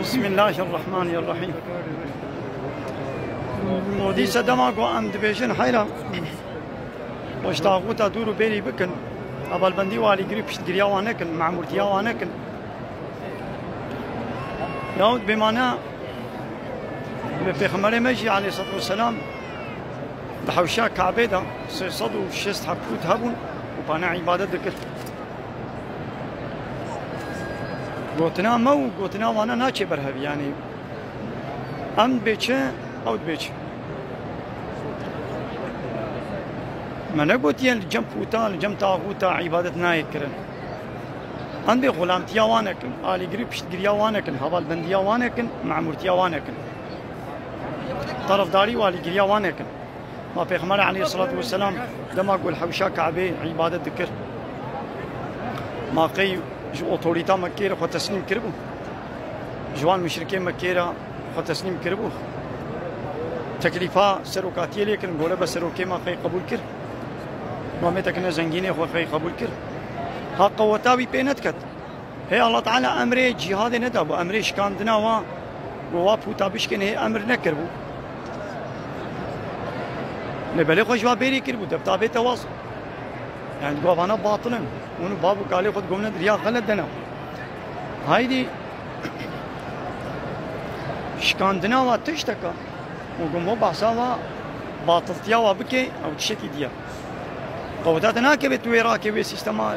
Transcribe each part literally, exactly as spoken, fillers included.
Bismillahirrahmanirrahim. Û dîsa dema ku em dibêjin heyra, xwe ji taxûta dûr û bêrî bikin, hevalbendî û alîgirî û piştgiriya wan nekin, memûrtiya wan nekin. Yahut bêmane bi Pêxemberê me jî aleyhissalatu vesselam di hewşa Kabê de sê sed û şêst heb pût hebûn û pane îbadet dikir. Gotina me û gotina wana naçe berhevî, yanî em dibê çi, ew dibê çi. Me negotiye li cem pûta, li cem taxûta îbadet nayê kirin. Em dê xulamtiya wan nekin, alîgirî û piştgiriya wan nekin, hevalbendiya wan nekin, memûrtiya wan nekin. Terefdarî û alîgiriya wan nekin. Ma Pêxember aleyhissalatu vesselam dema ku li hewşa Kabê îbadet dikir, ma qey ji otorîta Mekkê re xwe teslîm kiribû? Ji wan muşrikê Mekkê re xwe teslîm kiribû? Teklîfa serokatiyê lê kirin, gole be serokê me qey qebûl kir? Namê tekine zengînê xwe qey qebûl kir? Ha qeweta wî pê nediket. Hê Allah Teala emrê cîhadê nedabû, emrê şikandina wa, ku wa pûta bişkên hê emir nekiribû. Lê belê xwe ji wa bêrî kiribû, debta bê tewaz. Yani gavana batil in. Hûn û bav û kalê xwe digovne di riya xelet de ne. Haydî şikandina wa tişteka. Û gum o behsa wa batiltiya wa bike, ew tiştekî diye. Qeweta te nakeve tu wê rakê wê sîstema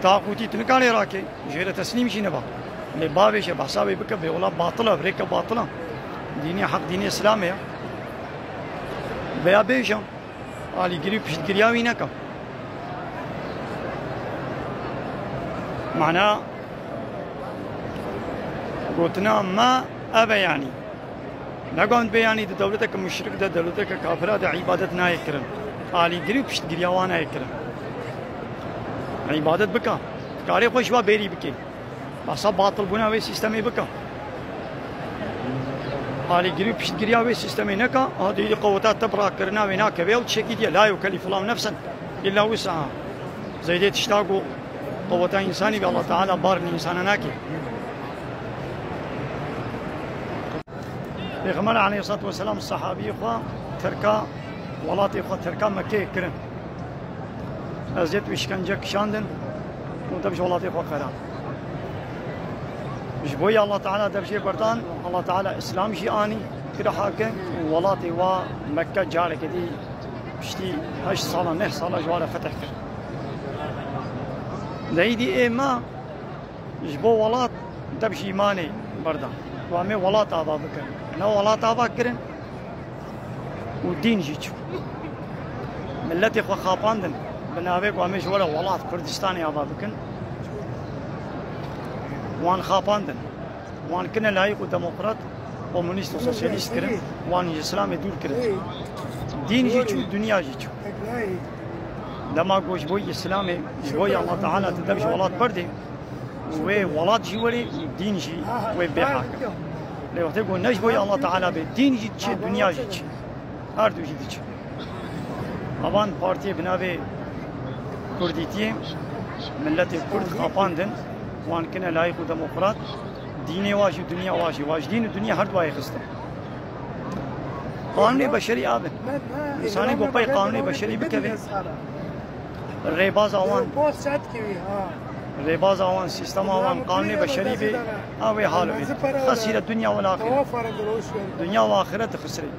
taxûtî tu nikarê rakê. Jê re teslîm jî neba. Lê bavêje, behsa wê bike, bê wela batil e, rêke batil e. Dînê heq dînê Îslamê ye. Veya bêje, alîgirî û piştgiriya wî neke. Mana gotina me ev e, yanî. Negot bê, yanî di dewleteke muşrik de, dewleteke kafira de îbadet nayê kirin. Alîgirî û piştgiriya wan nayê kirin. Îbadet bike. Dikarê xwe ji wa bêrî bike. Behsa batilbûna wê sîstemê bike. Alîgirî û piştgiriya wê sîstemê neke, ha dî qeweta te bi rakirina wê nakeve û tiştekî diye. La yukellifullahu nefsen illa wus'aha. Zeydê tişta ku qeweta însanî be, Allah Teala bar li însana nake. Pêxember aleyhissalatu vesselam sehabiyê xwe terka welatê xwe, terka Mekkeyê kirin. Eziyet û îşkence kişandin û dev ji welatê xwe qeran. Ji bo yê Allah Teala dev jê berdan, Allah Teala Îslam jî anî, kir hakim û welatê wa Mekke careke dî piştî heşt sala, neh sala ji wa re fetih kir. Lê îdî ê me ji bo welat dev ji îmanê berdan. Ku em ê welat ava bikin. Ne welat ava kirin û dîn jî çû. Miletê xwe xapandin. Bi navê ku em ê ji we re welat Kurdistanê ava bikin. Wan xapandin. Wan kine layîq û demokrat, komunîst û sosyalîst kirin. Wan ji Îslamê dûr kirin. Dîn jî çû, dinya jî çû. Dema ku ji bo Îslamê, ji bo Allah Teala tu dev ji welat berdê, wê welat jî werê û dîn jî wê bê hakim. Lê wextê ku ne ji bo Allah Teala bê, dîn jî diçe, dinya jî diçe. Her du jî diçe. Avan partiyê bi navê Kurdîtiyê miletê Kurd xapandin, wan kine layîq û demokrat, dînê wa jî, dinya wa jî, wa ji dîn û dinya her du wayê xistin. Qanûnê beşerî abin. Însanê ku pey qanûnê beşerî bikeve, rêbaza wan, rêbaza wan, sîstema wan, qanûnê beşerî bê, a wê hal bê. Xesîre dinya wal axire. Dinya û axiret dixisirê.